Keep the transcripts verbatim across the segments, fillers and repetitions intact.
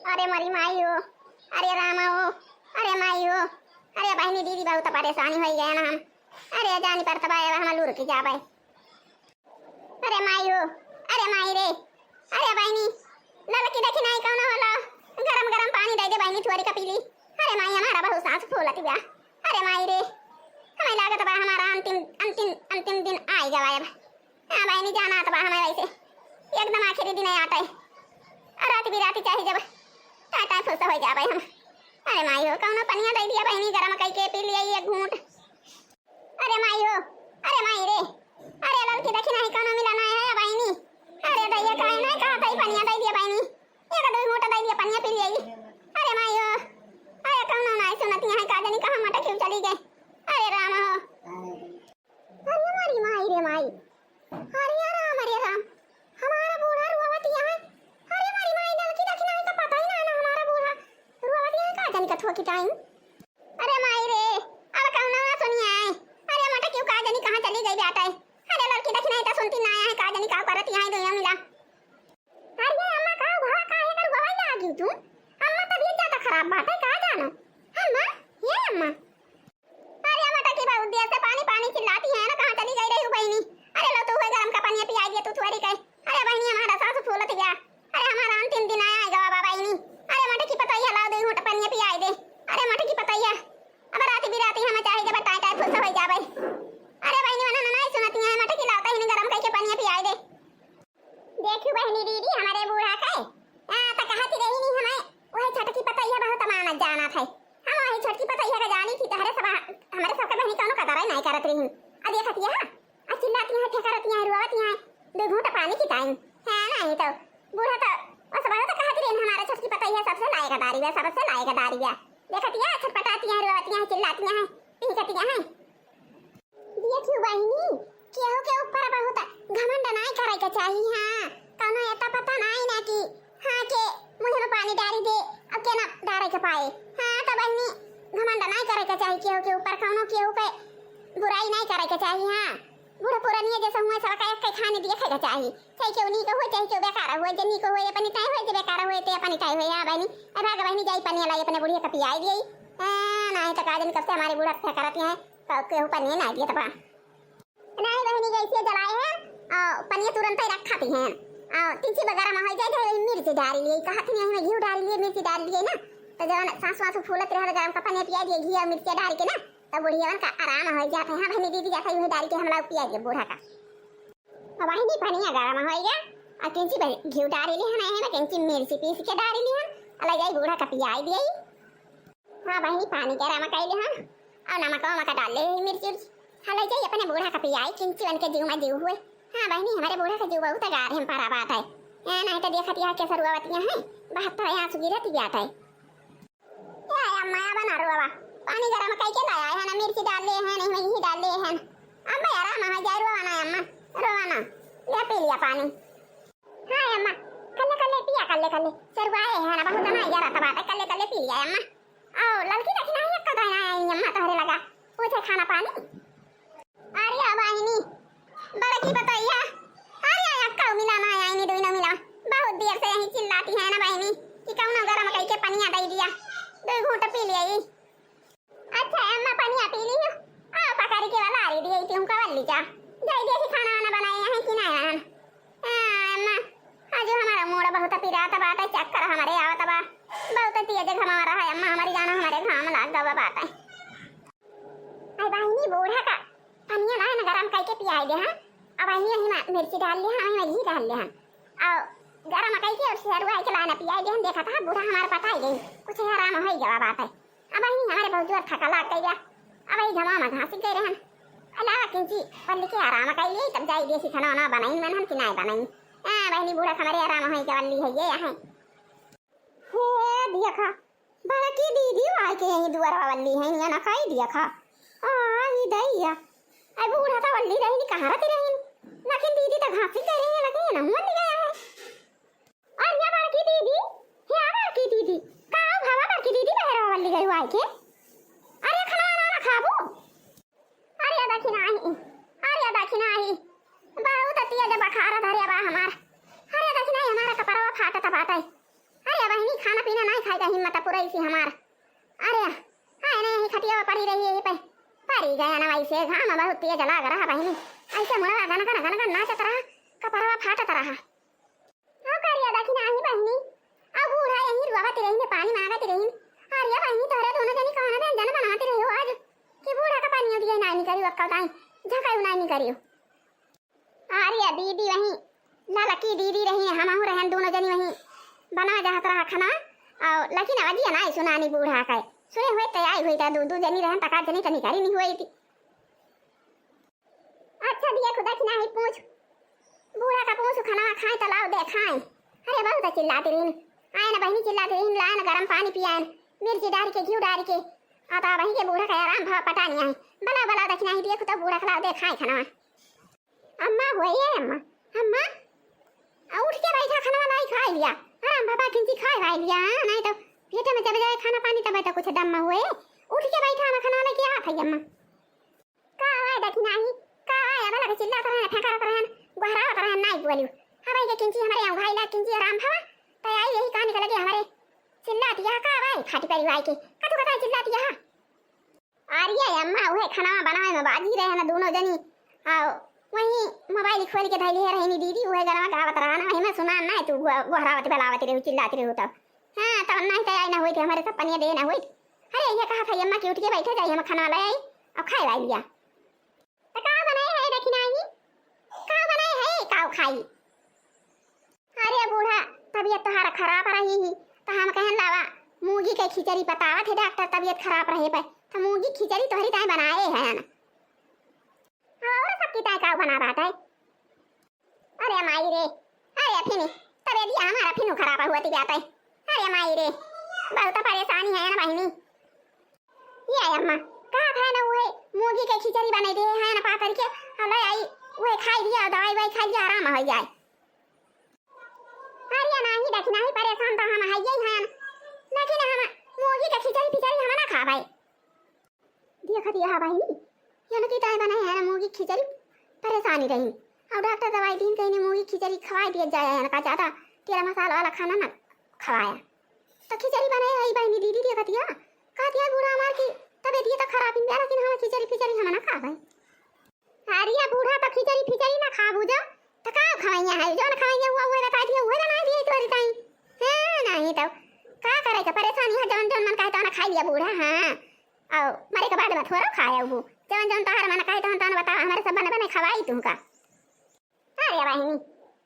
अरे मोरी माई हो, अरे रामा हो, अरे माई हो, अरे बहिनी दीदी बहुत परेशानी होइ गया ना हम। अरे जानी परत बा, अब हम लुरकि जाबे। अरे माई हो, अरे माई रे, अरे बहिनी, ललकी देखी नाही कौन होला, गरम गरम पानी दइ दे बहिनी, थोड़ी का पी ली। अरे माई, हमारा बहुत सांस फूलत बा। अरे माई रे, हमें लागत बा हमारा अंतिम, अंतिम, अंतिम दिन आइ गवा अब। हाँ बहिनी, जाना तो बा हमें वैसे, एकदम आखिरी दिन आटे। और रात बिराती चाहे जब टाटा फुस होइ जाबे हम। अरे माई हो, कौनो पनिया दइ दिया बहिनी, गरम कइ के पी लिया एक घूंट। अरे माई हो, अरे माई रे, अरे ललकी देखी नाही कौनो मिला नाही है बहिनी। अरे दैया, काहे नाही कहा था, पनिया दइ दिया बहिनी, एक दो घूंट दइ दिया, पनिया पी लिया। अरे माई हो, अरे कौनो नाही सुनती है, का जानी कहाँ मटक क्यों चली गए। अरे राम हो। अरे मोरी माई रे माई, अरे राम, अरे राम, हमारा बूढ़ा रोवत यहाँ है। अरे मोरी माई, ललकी देखी नाही तो पता ही ना ना हमारा बूढ़ा रोवत यहाँ है, का जानी कथुआ की टाइम। अरे माई रे, अब कौनो ना सुनिया है। अरे मटकी का जानी कहाँ चली गई बाटे। अरे ललकी देखी नाही तो सुनती ना है, का जानी का करत यहाँ दोनों मिला। अरे अम्मा, का हुआ? काहे कर हुआ लागी तू? अम्मा, तबीयत ज्यादा खराब बाटे, का जानो? अम्मा, ये अम्मा। अरे मटकी बहुत देर से पानी पानी चिल्लाती है ना, कहाँ चली गई रही हो बहिनी? अरे लो तू हुए गरम का पनिया पियाइ दिया तू थोड़ी कहे। अरे बहिनी, हमारा सांस फूलत गया। अरे हमारा अंतिम दिन आइ गवा बा बहिनी। अरे मटकी पतोहिया लाओ, दो घूंट पनिया पियाइ दे। अरे मटकी पतोहिया, अब राती बिराती हमें चाहे जब टाई टाई फुस होइ जाबे। अरे बहिनी, मना ना, नाही सुनती है, मटकी लाओ तहिन गरम कइके पनिया पियाइ दे। देखियो बहिनी दीदी, हमरे बूढ़ा के, आ, त कहत रही नी हमें, वही छोटकी पतोहिया बहुत मानत जानत है। हम वही छोटकी पतोहिया का जानी थी, तहरे सब हमरे सबके बहिनी कौनो कदर नाही करत रही। आ देखत यह, आ चिल्लाती हैं, फेंकरती हैं, रोवती हैं, दो घूंट पानी की टाइम है नाही तो। बूढ़ा तो बस बहुत कहत रही, हमारे छोटकी पतोहिया सबसे लायकदारी है, सबसे लायकदारी है। देखत यह छटपटाती हैं, रोवती हैं, चिल्लाती हैं, पीकती हैं। देखियो बहिनी, केहू के ऊपर बहुत घमंड नाही करे के चाही। हाँ, कौनो एता पता नाही ना कि हाँ के मुँह में पानी डारी दे, अब के ना डारे के पाए। हाँ, तो बहिनी, घमंड नाही करे के चाही केहू के ऊपर, कौनो केहू के बुराई नाही करे के चाही। हाँ, बूढ़ पुरनिया जैसे हुए सबका एक खाने दिए खाए के चाही, चाहे केहू नीक हुए, चाहे केहू बेकार हुए। जे नीक हुए अपनी ताई हुए, जे बेकार हुए ते अपनी ताई हुए। हाँ बहिनी, ए भाग बहिनी, जाई पनिया लाई अपने बुढ़िया का पियाई दिए। हाँ, नाही तो का जानी कब से हमारे बूढ़ा क्या करती हैं। प-, केहू पनिया नाही दिए तबा। नाही बहिनी, गैसिया जलाए हैं, आ, पनिया तुरंत ही रखा थी हैं। आ, तिंची बगैरह में हो जाए, ढेर मिर्च डाल लिए, कहा थी यही में घी डाल लिए, मिर्च डाल लिए ना, तो जब सांस वास फूलत रहे, तो गरम का पनिया पिया दिए, घी और मिर्च डाल के ना, तब बुढ़िया का आराम हो जाते हैं। हाँ बहिनी, दीदी जैसा ही डाल के हम लोग पिया दिए बूढ़ा का। अब बहिनी, पनिया गरम हो गया, और तिंची घी डाल ली है ना, यही में तिंची मिर्च पीस के डाल ली है, और ले जाई बूढ़ा का पियाई दिए। हाँ बहिनी, पानी गरम कइले हन, और नमक वमक डाल ले, मिर्च उर्च। हाँ, ले जाई अपने बूढ़ा का पियाई, किंची उनके जीव में जीव हुए। हाँ बहिनी, हमारे बूढ़ा का जीव बहुत गार है, परा बात है। ए, नाही तो देखत यहाँ कैसे रुआवतिया है, बहत्तर आंसू गिरत जात है। ए अम्मा, अब ना रुआवा, पानी गरम कइके लाया है ना, मिर्ची डाल ले है, नहीं में यही डाल ले है। अब आराम है, जा रुआवा ना अम्मा, रुआवा ना, ले पी लिया पानी। हाँ अम्मा, कल्ले कल्ले पिया, कल्ले कल्ले। सरुआए है ना, बहुत ना यार, तब आता कल्ले कल्ले पी लिया अम्मा। आओ, ललकी देखी नाही, अक्का दाई नाही आई अम्मा तोहरे लगा। पूछे खाना पानी। अरे बहिनी, बड़की पतोहिया, अरे अक्का मिला ना आई, नी दुई ना मिला। बहुत देर से यही चिल्लाती है ना बहिनी कि कौनो गरम कइके पनिया दे दिया। दो घूंट पी लिया ई। अच्छा अम्मा, पनिया पी ली हो? आओ पकड़ के वाला आ रही दिए तुमका वाली जा। जाई देखी खाना वाना बनाए हैं कि नाही बनान। हाँ अम्मा, आज हमारा मूड बहुत पिरात बाटे, चक्कर हमारे आवत बा। बहुत तेज घाम रहा है अम्मा, हमारी जाना हमारे घाम लाग गवा बाटे। आई बहिनी, बूढ़ा का पनिया ना, ना गरम कइके पियाई दे, हाँ? अब बहिनी यही मा-, मिर्ची डाल ले, हाँ, यही घी डाल ले, हाँ। और गरम कइके और सरुआई के लाना पियाई दे, हम देखा था बूढ़ा हमारे पता ही गई, कुछ आराम हो गवा बाटे। अब बहिनी, हमारे बहुत जोर थका लाग गया। अब ई घामा में घासी गए रहन। अला किंची पल्ली के आराम कइले, तब जाई देसी खाना वाना बनाई मन हम कि नाही बनाई। हाँ बहिनी, बूढ़ा हमारे आराम होई के वल्ली है ये यहाँ। हे देखा, बड़की दीदी आए के यही दुआरवा वल्ली है, ये ना खाई देखा। आ, ई दैया। आई बूढ़ा तो वल्ली रही, कहाँ रहती रही? लेकिन दीदी तो घासी गई रही है, लेकिन ये ना वल्ली गया है। अरे या बड़की दीदी, हे या बड़की दीदी, का हो भावा बड़की दीदी, बहरवा वाली गई आए के? अरे खाना वाना ना खाबू? अरे या देखी नाही, अरे या देखी नाही, बहुत तेज बुखार धरे बा हमार। अरे या देखी नाही, हमारा कपड़वा फाटत बाटे। अरे बहिनी, खाना पीना का हिम्मत पुरैसी हमार। अरे, हाँ, नहीं, यही खटिया पड़ी रही, यही पे पड़ी गया ना, वैसे घाम बहुत तेज लाग रहा बहिनी। ऐसे मुड़वा गन गन गन गन नाचत रहा, कपरवा फाटत रहा। अब करिया दखिनाही बहिनी, अब बूढ़ा यही रुआवत रही ने, पानी मांगत रही। अरे बहिनी, तोहरे दोनों जनी कौन व्यंजन बनावत रही हो आज, कि बूढ़ा का पानी दिए नाई निकरियो, अब कौताई झकायु नाई निकरियो। अरे दीदी वही ललकी दीदी रही, हमहू रहन दोनों जनी वही बना जात रहा खाना। और लेकिन अवजिया नाई सुनानी बूढ़ा का, सुने हुए ते आई हुई था, दू दू जनी रहन तका जनी तनी करी नहीं हुई थी। अच्छा दिया खुदा की नाही पूछ, बूढ़ा का पूछ खाना खाए तो लाओ दे खाए। अरे बहुत चिल्लाती रही, आए ना बहिनी चिल्लाती रही, लाए ना गरम पानी पियाए, मिर्ची डाल के घी डाल के। आता वही के बूढ़ा का आराम भाव पटानी आई। बला बला दखिनाही दिया खुदा बूढ़ा का लाओ दे खाए खाना। अम्मा हुए ये अम्मा, अम्मा, आ, उठ के बैठा, खाना लाई खाए लिया। हाँ बाबा, किंची खाए खाए लिया, हाँ, नहीं तो पेट में जब जाए खाना पानी तब तो कुछ दम में हुए। उठ के बैठा, हम खाना लेके आ भाई अम्मा। का आए दखिनाही, का आए, अब लगे चिल्लात रहन, फेंकारत रहन, गोहरावत रहन, नाई बोलियो। हमारे के किंची हमारे यहाँ भाई ला किंची आराम भवा, तो आई यही कहानी के लगे हमारे चिल्लात यहाँ का आए, खाटी परिवार के, कतु कतु चिल्लात यहाँ। अरे अम्मा, उहे खाना बनावे में बाजी रहे ना दोनों जनी। आ वही मोबाइल खोल के धैले रहे नी दीदी, उहे गाना गावत रहा ना, वही में सुना ना तू गो-, गोहरावत बलावत रहे, चिल्लात रहे तब। हाँ, तब नहीं तो आई ना हुई थी, हमारे सब पनिया दे ना हुई। अरे ये कहा था अम्मा कि उठ के बैठे जाई, हम खाना ले आई और खाए लाई लिया। तो का बनाए है दखिनाही? का बनाए है, का खाई? अरे बूढ़ा, तबियत तोहार खराब रही ही, तो हम कहन लावा, मूंगी के खिचड़ी बतावत है डॉक्टर, तबियत खराब रहे पे, तो मूंगी खिचड़ी तोहरी ताई बनाए है ना। और सबकी ताई का बना बात है? अरे माई रे, अरे फिनी, तबियत ये हमारा फिनू खराब हुआ ती जाता है। अरे माई रे, बहुत परेशानी है ना बहिनी। ये आई अम्मा, कहा था ना, उहे मूंगी के खिचड़ी बनाई दे है ना पातर के, हम ले आई, उहे खाई लिया, दवाई वाई खाई लिया, आराम हो जाए। अरे नाही, देखी नाही, परेशान तो हम है यही हैं, लेकिन हम मूंगी के खिचड़ी पिचड़ी हम ना खाबै। देखत यह बहिनी, यनकी ताई बनाए है ना मूंगी खिचड़ी, परेशानी रही। और डॉक्टर दवाई दीन कहीं मूंगी खिचड़ी खवाई दिया जाए, इनका ज्यादा तेल मसाला वाला खाना ना खवाया। तो खिचड़ी बनाए है बहिनी दीदी, देखत यह कहत यह बूढ़ा हमार की तबियत ये तो खराब ही है, लेकिन हम खिचड़ी पिचड़ी हम ना खाबै। अरे बूढ़ा, तो खिचड़ी फिचड़ी ना खाबू जब, तो का खवैया है? जौन खवैया हुआ, उहे बता दिया, उहे बना दिए तोरी ताई। हाँ, नहीं तो का करे के परेशानी है, जौन जौन मन कहे तौन खाई लिया बूढ़ा। हाँ, और मरे के बाद में थोड़ा खाए वो, जौन जौन तोहर मन कहे तौन तौन बताओ, हमारे सब बने बने खवाई तुमका। अरे बहिनी,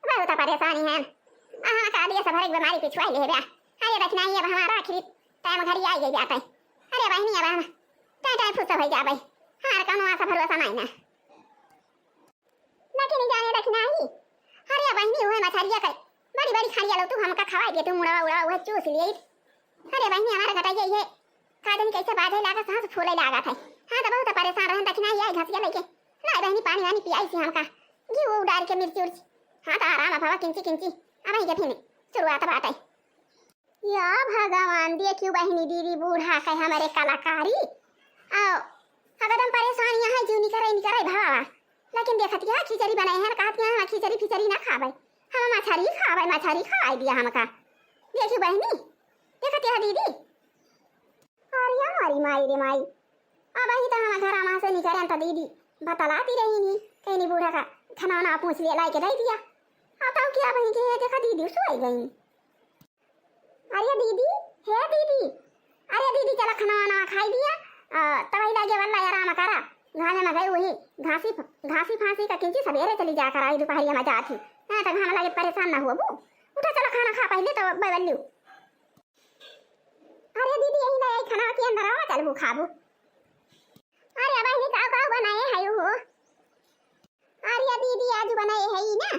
बहुत परेशानी है। अहाँ का दिया सब हर एक बीमारी पिछुआई ले बा। अरे देखना ही अब हमारा आखिरी टाइम घड़ी आई गई बात है। अरे बहिनी, अब हम टाइम टाइम फुर्सत हो जाबै। हाँ, कौनो आशा भरोसा नहीं ना। लेकिन जाने रखना ही। अरे बहिनी, उहे मछरिया के बड़ी बड़ी खानिया लो तू, हमका खवाई दे तू, मुड़वा उड़वा उहे चूस लिए। अरे बहिनी, हमारे घटाइए ये का दिन कैसे बाजे लागा, सांस फूले लागा था। हाँ, तो बहुत परेशान रहन, दखिना ही आई घसिया लेके। ला बहिनी, पानी वानी पियाई सी हमका, घी वो डाल के मिर्ची उर्ची। हाँ, तो आराम अब हवा किंची किंची अब ही के फिर शुरुआत बात है। या भगवान, देखियो बहिनी, दीदी बूढ़ा के हमरे कलाकारी। आओ, अब एकदम परेशान यहाँ, जो निकरे निकरे भावा। लेकिन देखत यहाँ खिचड़ी बनाए हैं, कहत यहाँ हम खिचड़ी फिचड़ी ना खाबै, हम मछरी खाबै, मछरी खवाई दिया हमका। देखियो बहिनी, देखत यहाँ दीदी। अरे हमारी माई रे माई, अब ही तो हम घर में से निकरे तो दीदी बतलाती रही नी, कहीं नी बूढ़ा का खाना वाना पूछ लिया, लाई के दे दिया। अब तो क्या बहिनी के देखा दीदी सोई गई। अरे दीदी, हे दीदी, अरे दीदी, चला खाना वाना खाई दिया, अ, तवई लागे वाला आराम करा। घामे में गई वही घासी, घासी फांसी का किंची सवेरे चली जा करा, दोपहरिया में जात ही। हाँ, तो घाम लागे परेशान ना हुआ बू। उठा चला खाना खा पहले तो बबल्लू। अरे दीदी, यही ना, यही खाना के अंदर आवा, चल बू खाबू। अरे बहिनी, का का बनाए है हो? अरे दीदी, आज बनाए है ई ना,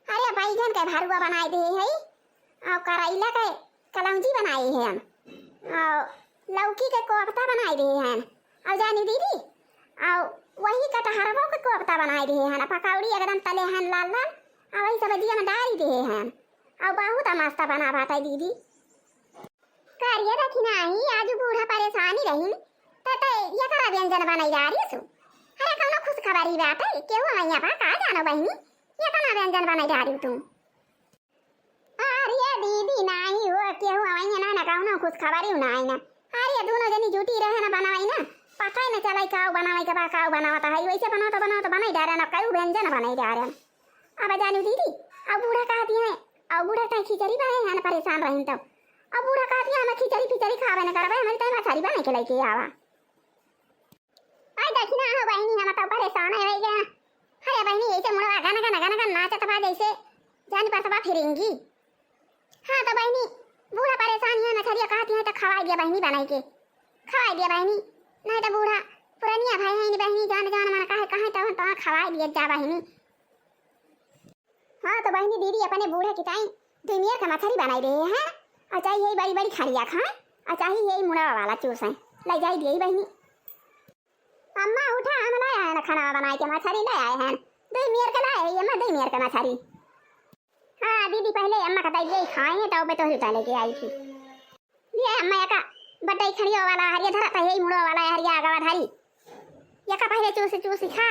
अरे बैगन के भरुआ बनाए दे है, और करैला के कलौंजी बनाए है हम, और लौकी के कोफ्ता बनाए दे हैं, और जानी दीदी, और वही कटहरवो के कोफ्ता बनाए दे हैं, पकौड़ी एकदम तले हैं लाल लाल, और वही सब्जिया में डाल दे हैं, और बहुत मस्त बना बाटे दीदी। करिए देखी नाही, आज बूढ़ा परेशानी रही, त, त ये तरह व्यंजन बनाई जा रही सु। अरे कौनो खुशखबरी बात है, केहू मैया बा का जानो बहिनी, ये तना व्यंजन बनाई जा रही तू। अरे दीदी नाही हो, केहू मैया ना, ना कउनो खुशखबरी ना आई ना। अरे, दुनो जनी जुटी रहे ना बनाई ना, पता ही ना चलाई काउ बनाई के बा, काउ बनावत है। वैसे बनावत, बनावत बनाई डारे ना, कई व्यंजन बनाई डारे। अब जानू दीदी, अब बूढ़ा कहती हैं, अब बूढ़ा तय खिचड़ी बनाए हैं ना, परेशान रही तो। अब बूढ़ा कहती हैं, "हम खिचड़ी फिचड़ी खावे ना करबे, हमारी तय मछरी बनाई के लेके आवा।" आई देखी ना हो बहिनी, हम तो परेशान है हो गया। अरे बहिनी, ऐसे मुड़वा गन गन गन गन नाचत बा जैसे जानी परसवा फिरेंगी। हाँ तो बहिनी, बूढ़ा परेशान है, मछरिया कहती है तो खवाई दिया बहिनी बनाई के, खवाई दिया बहिनी। नहीं तो बूढ़ा पुरनिया भाई है बहिनी, जान जान मन कहे कहे तो तो खवाई दिया जा बहिनी। हाँ तो बहिनी, दीदी अपने बूढ़ा की ताई दुई मेर का मछरी बनाई रहे हैं, और चाहे यही बड़ी बड़ी खड़िया खाए, और चाहे यही मुड़वा वाला चूस है, ले जाई दिए बहिनी। अम्मा उठा, हम लाए हैं ना खाना बनाए के, मछरी ले आए हैं, दुई मेर के लाए हैं, अम्मा दुई मेर के मछरी। हाँ दीदी, पहले अम्मा का दई दिए खाए हैं, तब तोहरी उठा लेके आई थी। लिए अम्मा यका बड्डई खड़ियो वाला हरिया धरा था, यही मुड़ो वाला हरिया आगवा धारी। यका पहले चूस चूस खा।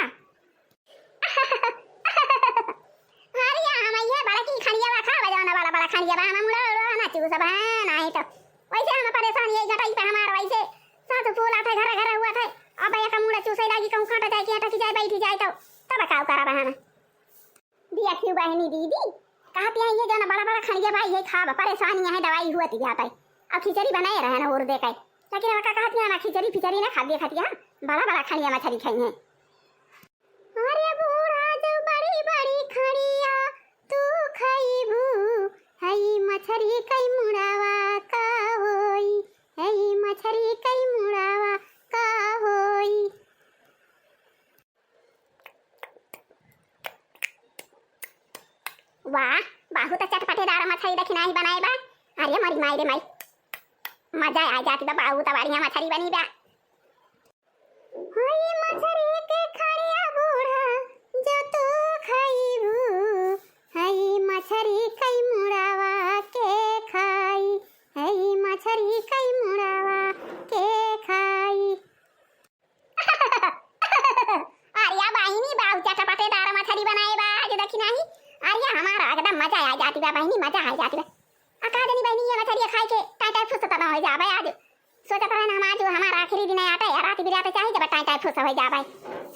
हरिया हम ये बड़ा की खड़िया बा खा बजाना वाला बड़ा खड़िया बा, हम मुड़ो उड़ो ना चूस बा, नहीं तो वैसे हम परेशान ये गटाई पे हमार वैसे साथ फूला था, घर घर हुआ था। अब यका मुड़ा चूसे लागी, कहूँ काटा जाए कि अटक जाए, बैठ जाए तो तब काउ करा बहाना। दिया क्यों बहनी दीदी, कहती है ये जो ना बड़ा बड़ा खड़िया भाई ये खाब, परेशानी है, दवाई हुआ थी जाता है। अब खिचड़ी बनाए रहे ना और देखे, लेकिन वका कहती है ना खिचड़ी फिचड़ी ना खा दिए खाती है, बड़ा बड़ा खड़िया मछली खाई है। अरे बूढ़ा जो बड़ी बड़ी खड़िया तू खइबू, हई मछरी कई मुड़ावा का होई, हई मछरी कई मुड़ावा का होई। वाह, बहुत चटपटेदार मछली दखिनाही बनाए बा। अरे मरी माई रे माई, मजा आ जाती बा, बहुत बढ़िया मछली बनी बा। हई मछरी के खड़िया बूढ़ा जो तू खइबू, हई मछरी कई मुड़ावा के खाई, हई मछरी कई मुड़ावा के खाई। अरे बहिनी, बाऊ चटपटेदार मछली बनाए बा आज दखिनाही। अरे हमारा एकदम मजा आ जाती बा बहिनी, मजा आ जाती बा। आ का जानी बहिनी, ये मछरिया खाए के टाई टाई फुस त ना हो जाबे आज। सोचत रहन हम आज हमारा आखिरी दिन आटे या रात बिराते चाहे जब टाई टाई फुस हो जाबे।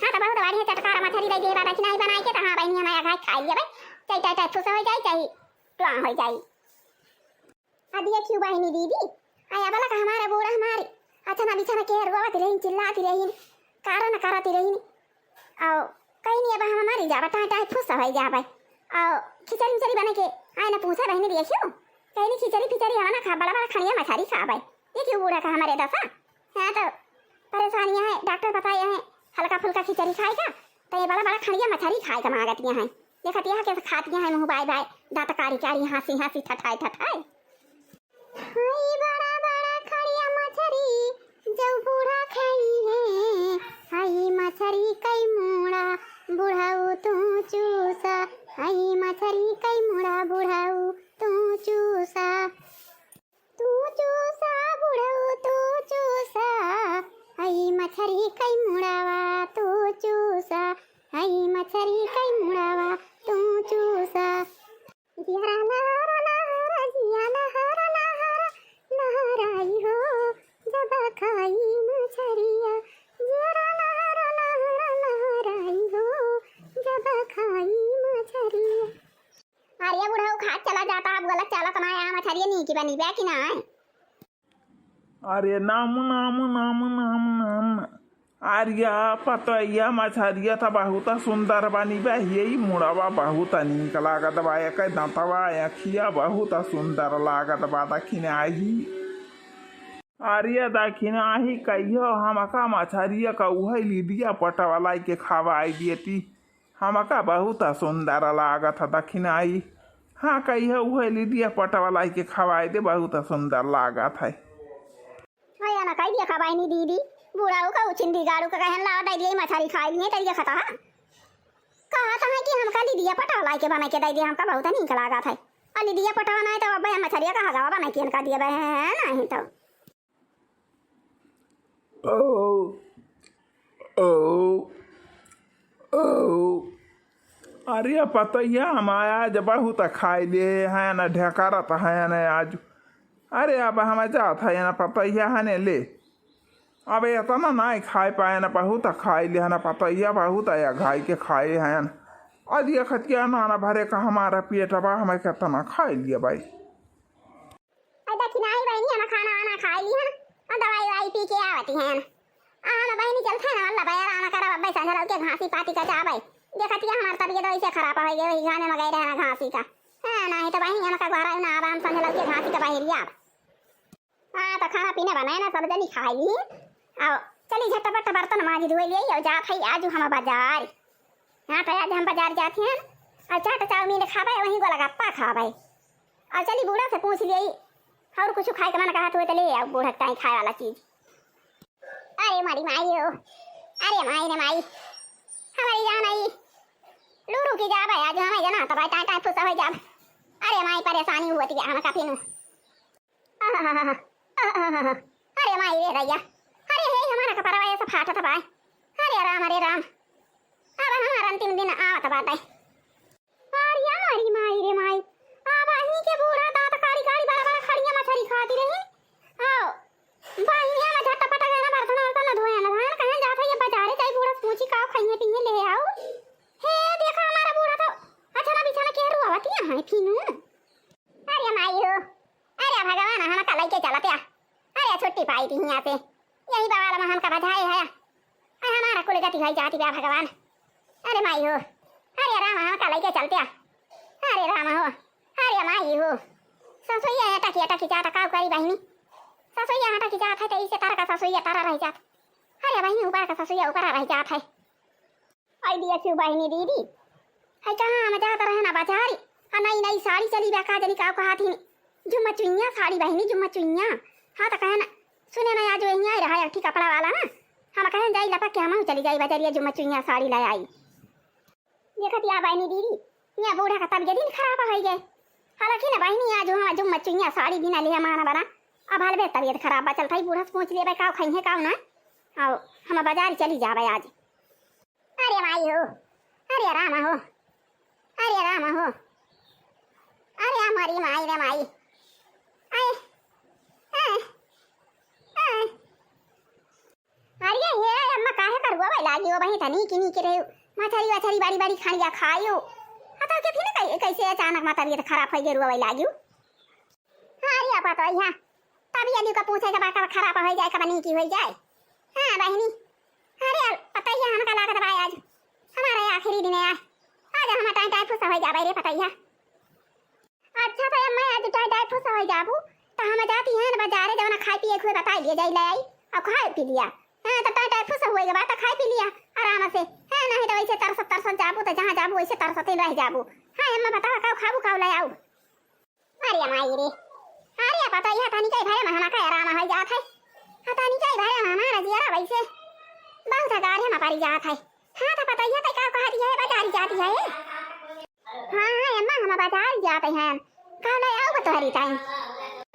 हाँ तो बहुत बढ़िया चटकार मछली दे देबा दखिनाही बनाए के, तो हाँ बहिनी हमारा खाए खा लिया बे, चाहे टाई टाई फुस हो जाए चाहे टुआ हो जाए। आ देखियो बहिनी दीदी, आया बला का हमारा बूढ़ा हमारी अथना बिछना के रोवत रहीन, चिल्लात रहीन, कारण करत रहीन। आओ, कहीं नहीं अब हम मरी जाबे, टाई टाई फुस हो जाबे। आओ, खिचड़ी उचड़ी बने के आए ना पूछा बहिनी देखियो, कहीं नहीं खिचड़ी फिचड़ी हवा ना खा, बड़ा बड़ा खड़िया मछरी खाबे। देखियो बूढ़ा का हमारे दशा। हाँ तो परेशानियाँ है, डॉक्टर बताए हैं हल्का फुल्का खिचड़ी खाए का, तो ये बड़ा बड़ा खड़िया मछरी खाए का मांगतिया हैं। देखतिया है कैसे खातिया हैं मुँह बाय बाय, दांत कारी कारी, हंसी हंसी, ठठाए ठठाए। हई बड़ा बड़ा खड़िया मछरी जो बूढ़ा खाई है, हई मछरी कई मुड़ा बुढ़ाऊ तू चूसा, हई मछरी कई मुड़ा बुढ़ाऊ तू चूसा। तू चूसा बुढ़ऊ तू चूसा, हई मछरी कई मुड़ावा तू चूसा, हई मछरी कई मुड़ावा तू चूसा। जियरा लहरा लहरा, जिया लहरा लहरा, लहराई हो जब खाई मछरिया। जियरा लहरा लहरा, लहराई हो जब खाई मछरिया। अरे बुढ़ऊ खात चला जाता, अब गलत चलत ना आया, मछरिया नीक बनी बा कि ना? अरे नाम नाम नाम नाम नाम। अरे पतैया मछरिया त बहुत सुंदर बनी बा, यही मुड़वा बहुत नीक लागत बा, एक दंतवा अखिया बहुत सुंदर लागत बा। दखिनाही, अरे दखिनाही कहियो हमका मछरिया का उहे लिदिया पटवा लाई के खवाई देती। हमका बहुत सुंदर लागत है दखिनाही। हाँ, कहियो उहे लिदिया पटवा लाई के खवाई दे, बहुत सुंदर लागत है। अया ना कह दिया खवाई नी दीदी, बूढ़ा का उछिन दी गाड़ू का कहन ला दे दिए मछरी खाई लिए तरिया खता है। कहा था कि हमका लिदिया पटवा लाई के बना के दे दिए, हमका बहुत नीक लागत है। और लिदिया पटवा नहीं तो अब हम मछरिया का हगावा बना के इनका दिए बे हैं, नहीं तो। ओ, ओ, ओ। अरे पतैया, हम आज बहुत खाई लिए हैं न, ढेकरत हैं न आज। अरे अब हम जात है ना पतैया हने ले। अब एतना नाहीं खाए पाए ना, बहुत खाई लिहन पतैया, बहुत आया घाई के खाए हैं। अज ये खतिया नाना भरे का हमारा पेट बा, हमें केतना खाई लिया भाई। अरे देखी नाहीं बहिनी, हम खाना वाना खाई लिहन और दवाई वाई पी के आवती हैं। आ, हम बहिनी चलत है ना, अल्लाह बया राम करब, अब्बे संझा लौके घासी पाती का जाबे। देखत हिया हमार तबियत वैसे खराब होइ गए, वही खाने में गए रहना घासी का। हाँ, नाहीं तो बहिनी हमका घर आयु ना आबा, हम संझा लौके घासी का बाहर आब। हाँ, तो खाना पीना बनाए ना, सब जनी खाई ली। आओ, चली झटपट बर्तन माजी धोई लिए, और जात है आज हम बाजार। हाँ, तो आज हम बाजार जात हैं, और चाट चाउमीन खाबे, वहीं गोलगप्पा खाबे। और चली बूढ़ा से पूछ लिए, और कुछ खाए के मन कहत हुए तो ले आओ बूढ़ा के ताई खाए वाला चीज। अरे मारी माई हो, अरे माई रे माई, हमारी जान आई, लूरू की जाबे आज हमें जना तब टाई टाई फुसा हो जाब। अरे माई परेशानी हुआ थी हम काफी नु। अरे माई रे रैया, अरे हे हमारा कपड़वा ऐसा फाटत बाय। अरे राम, अरे राम, अब हमारा अंतिम दिन आवत बाटे। अरे मारी माई रे माई, अब अहीं के बूढ़ा दांत कारी कारी बड़ा बड़ा खड़िया मछरी खाती रही। आओ, बहिनिया में झटपट गए ना, बर्तन वर्तन न धोए ना, धान कहाँ जात है ये बाजारे जाई, बूढ़ा से पूछी का खाइए पीए ले आओ। हे देखा हमारा बूढ़ा तो अच्छा ना बिछाना के रुआवती है फिनू। अरे माई हो, अरे भगवान, हम का लइके चलत या। अरे छुट्टी पाई थी यहाँ से, यही बवाल में हमका बधाए है। अरे हमारा कुल गति होई जाती बा भगवान। अरे माई हो, अरे राम, हम का लइके चलत या। अरे राम हो, अरे माई हो, ससुइया अटकी अटकी जात, का करी बहिनी? ससुइया अटकी जात है तो इसे तरह का ससुइया तरह रह जात। अरे बहिनी, ऊपर का ससुइया ऊपर रह जात है। आई दिया क्यों बहिनी दीदी? है कहाँ हम जात रहे ना बाजारी, आ नई नई साड़ी चली बा, का जनी का कहत ही, झुम्मा चुइया साड़ी बहिनी, झुम्मा चुइया। हाँ तो कहे ना, सुने ना आज वहीं आई रहा एक ठी कपड़ा वाला ना, हम कहे जाई लपक के हम चली जाई बाजारिया, झुम्मा चुइया साड़ी ले आई। देखत या बहिनी दीदी, यहाँ बूढ़ा का तबियत दिन खराब हो गए। हालांकि ना बहिनी आज हम झुम्मा चुइया साड़ी बिना ले माना बना, अब हाल बे तबियत खराब बा, चल थाई बूढ़ा से पूछ लेबे का खाई है का ना। आओ, हम बाजार चली जाबे आज। अरे माई हो, अरे राम हो, अरे राम हो, अरे हमारी माई रे माई। आए, आए, आए। अरे हे अम्मा, काहे का रुआवे लागी हो बहिनी? तनी की नी के रहे, मछरी वछरी बड़ी बड़ी खानिया खायो। आ तो के फिर कै-, कैसे अचानक मा तबियत खराब हो गई, रुआवे लागी हो? हाँ, अरे पतोहिया, तबियत का पूछे के बात खराब हो जाए, कब नीकी हो जाए। हाँ बहिनी, अरे पतोहिया, हमका लागत बा आज हमारा आखिरी दिन है, आज हम टाई टाई फुसा हो जाबे रे पतोहिया। अच्छा तो अम्मा, आज टाई टाई फुसा हो जाबू, तो हम जाती हैं ना बाजारे, जौन खाए पिए के हुए बताई लिए जाई ले आई, और खाए पी लिया। हाँ, तो टाई टाई फुसा हुए के बाद तो खाए पी लिया आराम से। हाँ, नहीं तो वैसे तरसत तरसत जाबू, तो जहाँ जाबू वैसे तरसते रह जाबू। हाँ अम्मा, बतावा का खाबू, का ले आऊ? अरे माई रे, अरे पतोहिया, तनी कई भरे में हमा का आराम हो जात है। हाँ, तनी कई भरे में हमारा जियरा वैसे बहुत गाढ़े में पड़ी जात है। हाँ, तो पतोहिया, तै का कहत है, बाजारी जाती है? हाँ, हाँ, अम्मा, हम बाजार जाते हैं। का ले आऊ बतोहरी ताई?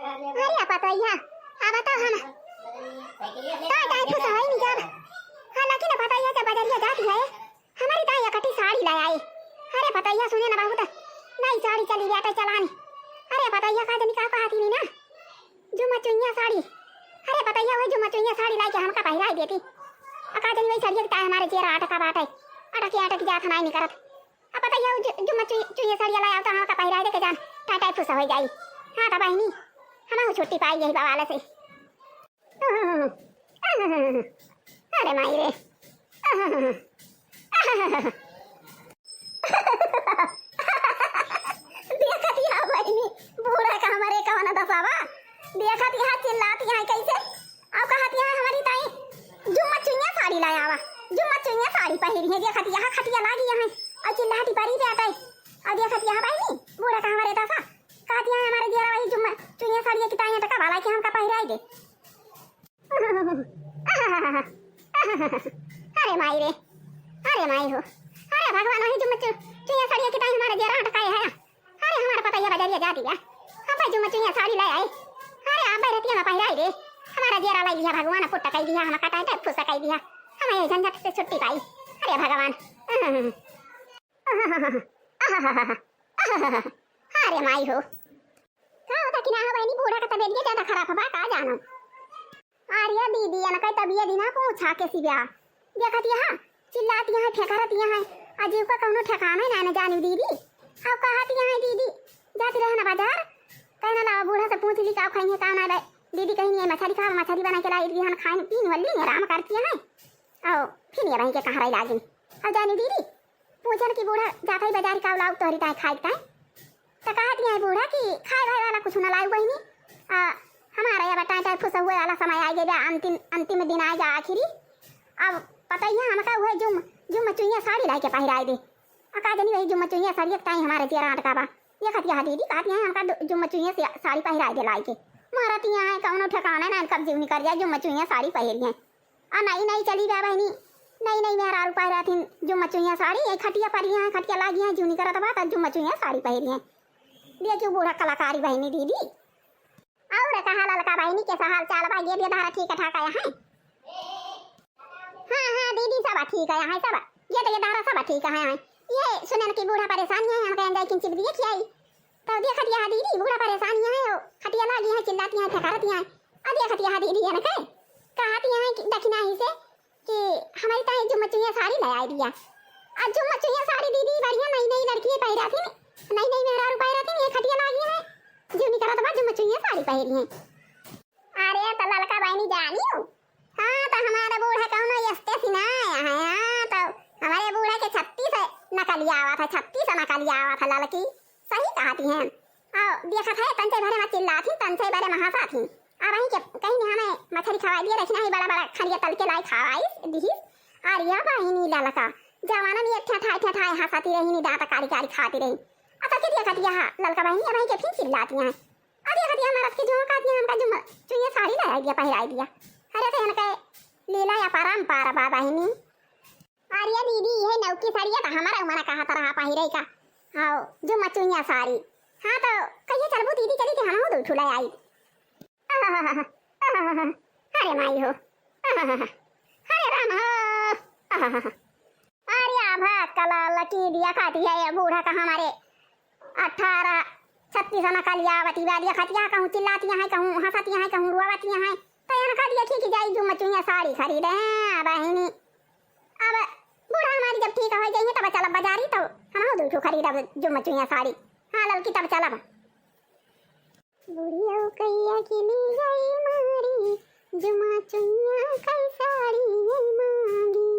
अरे पतोहिया, अब तो हम टाई टाई फुस होई नहीं जाब। हालांकि ना पतोहिया, जब बाजारिया जाती है, हमारी ताई अकटी साड़ी ले आई। अरे पतोहिया, सुने ना बहुत नई साड़ी चली बाटे चलानी। अरे पतोहिया, का जनी का कहती नहीं ना, जुम्मा चुइया साड़ी। अरे पतोहिया, वही जुम्मा चुइया साड़ी लाई के हमका पहिराई देती। आ का जनी वही साड़िया के ताई हमारे जेरा अटका बाटे, अटकी अटकी जात हमारी निकरत। आ पतोहिया, जु-, जुम्मा चुइ-, चुइया साड़िया लाई आवता, हमका पहिराई दे के जान, टाई टाई फुस हो जाई। हाँ तो बहिनी, हम छुट्टी पाई यही बवाल से। अरे माई रे। देखत या बहिनी, बूढ़ा का हमारे कवन दशा बा। देखत या चिल्लात या कैसे। अब कहत या हमारी ताई जुम्मा चुइया साड़ी लाया बा। जुम्मा चुइया साड़ी पहिरी है। देखत या खटिया लागी यहाँ। और चिल्लाती परी जात है। और देखत या बहिनी, बूढ़ा का हमारे दशा। कहत या हमारे दियरा वही जुम्मा चुइया साड़ी की ताई टका वाला के हमका पहिराई दे। अरे माई रे, अरे माई हो, अरे भगवान, वही जुम्मा चु-, चुइया साड़िया की ताई हमारे जेरा अटकाए है। अरे हमारा पतोहिया बाजारिया जाती है, हम भाई जुम्मा चुइया साड़ी ले आई। अरे आप भाई रतिया में पहिराई रे, हमारा जेरा लाई दिया भगवान, पुट्टा कई दिया, हम कटाई टाइप फुसा कई दिया, हम ये झंझट से छुट्टी पाई। अरे भगवान, अरे माई हो, का होता कि ना हो तनी बूढ़ा का तबीयत ज्यादा खराब बा का जानो। अरे दीदी, इनका तबीयत ही ना पूछा के सिवा। देखत यहाँ, चिल्लात यहाँ, फेंकरत यहाँ, अजीब का कौनो ठिकाना ना, ना जानी दीदी। अब कहत यहाँ दीदी, जाती रहे ना बाजार, कहना लावा बूढ़ा से पूछ ली का खाई है का ना। दीदी कहीं नहीं मछली खावा, मछली बना के लाई दी, हम खाई पीन वाली आराम करती हैं। आओ, फिर ये वहीं के कहाँ रही लागिन। अब जानी दीदी, पूछन कि बूढ़ा जात ही बाजार का लाऊ तोहरी ताई खाई ताई। तो कहत यहाँ बूढ़ा कि खाए भाई वाला कुछ ना लाऊ बहिनी। आ, हमारा ये बताए ताई फुस हुए वाला समय आ गया, अंतिम, अंतिम दिन आ गया आखिरी। अब पता ही है हमका हुए जुम, जुम चुइया साड़ी लाई के पहिराए दे। आ का जनी वही जुम चुइया साड़ी एक ताई हमारे जिया रांट का बा। ये कहत यहाँ दीदी कहत यहाँ हमका दु-, जुम चुइया से साड़ी पहिराए दे लाई के। मारत यहाँ है कौनो ठिकाना ना, कब जीव निकल जाए जुम चुइया साड़ी पहिरी है। आ नई नई चली बा बहिनी, नई नई मेहरारू पहिरा थिन जुम्मा चुइया साड़ी, ये खटिया पर यहाँ खटिया लागी है, जूनी करत बा, त जुम्मा चुइया साड़ी पहिरी है। देखियो बूढ़ा कलाकारी बहिनी दीदी। और कहा ललका बहिनी के हाल चाल बा, ये धारा ठीक ठाक है, हैं? हाँ, हाँ दीदी, सब ठीक है, हैं सब। ये तो ये धारा सब ठीक है, हैं। ये सुनन की बूढ़ा परेशान है, हम कहें जाए किन चिप दिए खियाई। तो देखत यहाँ दीदी, बूढ़ा परेशान यहाँ है, खटिया लागी है, चिल्लाती है, फेंकरत यहाँ। आ देखत यहाँ दीदी, है ना कहे? कहत यहाँ कि दखिना ही से कि हमारी ताई जुम्मा चुइया साड़ी ले आई दिया। आ जुम्मा चुइया साड़ी दीदी, बढ़िया नई नई लड़की पहिरा थी, नई नई मेहरारू पहिरा थी, ये खटिया लागी है, जूनी करत बा जुम्मा चुइया साड़ी पहिरी है। अरे तो ललका बहिनी जानी हो? हाँ, तो हमारा बूढ़ा कौनो एस्ते से ना आया है। हाँ, तो हमारे बूढ़ा के छत्तीस नकलिया आवा था, छत्तीस नकलिया आवा था ललकी। सही कहती हैं। आओ, देखत है, तंचे भरे में चिल्लात ही, तंचे भरे में हंसात ही। अब वहीं के कहीं ने हमें मछली खवाई दिए, रखना ही बड़ा बड़ा खड़िया तल के लाई खवाई दिहिस। अरे बहिनी ललका, जवाना में एक ठेठाई ठेठाई हंसाती रही, नी दांत कारी कारी खाती रही। अब तो के देखत यहाँ ललका बहिनी, अब वहीं के फिर चिल्लाती हैं। अरे हतिया मरद के झोंका दिया, हमका जुम्मा चुइया साड़ी लाई दिया, पहिराई दिया। अरे तो इनके लीला या परम्पार बा बहिनी। अरे दीदी, ये नौकी साड़िया तो हमारा उमर कहा तरह पहिरे का। आओ, जुम्मा चुइया साड़ी। हाँ तो कहिए चलबू दीदी, चली थे हमहू दो ठुला आई। अरे माई हो। अरे राम हो। अरे आभा कला लकी दिया खाती है ये बूढ़ा का हमारे। अठारह छत्तीस नकलिया आवती बा, देखत यहाँ कहूँ चिल्लात यहाँ, कहूँ हंसत यहाँ, कहूँ रोवत यहाँ। तो इनका देखी कि जाई जुम्मा चुइया साड़ी खरीदे बहिनी। अब बूढ़ा हमारी जब ठीक हो जाइए तब चलब बाजारी, तब हम दो ठो खरीदब जुम्मा चुइया साड़ी। हाँ ललकी, तब चलब। बुढ़िया कहिया के ली गई मारी, जुम्मा चुइया कई साड़ी मांगी।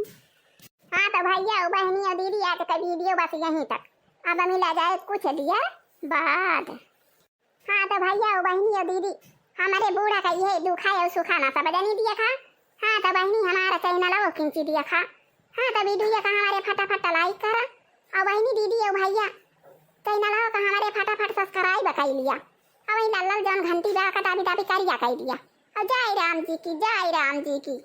हाँ तो भैया, ओ बहिनी, ओ दीदी, आज का वीडियो बस यहीं तक। अब मिला जाए कुछ दिया बाद। हाँ तो भैया, ओ बहिनी, ओ दीदी, हमारे बूढ़ा का ये दुखा है, सुखा ना सब जनी दिया खा। हाँ तो बहिनी, हमारा चैनल वो किंची दिया खा। हाँ तो वीडियो का हमारे फटाफट लाइक करा। और बहिनी, दीदी, ओ भैया, चैनल का हमारे फटाफट सब्सक्राइब कर लिया। और वही लाल लाल जौन घंटी बा का दाबी दाबी करिया कर दिया। और जय राम जी की, जय राम जी की।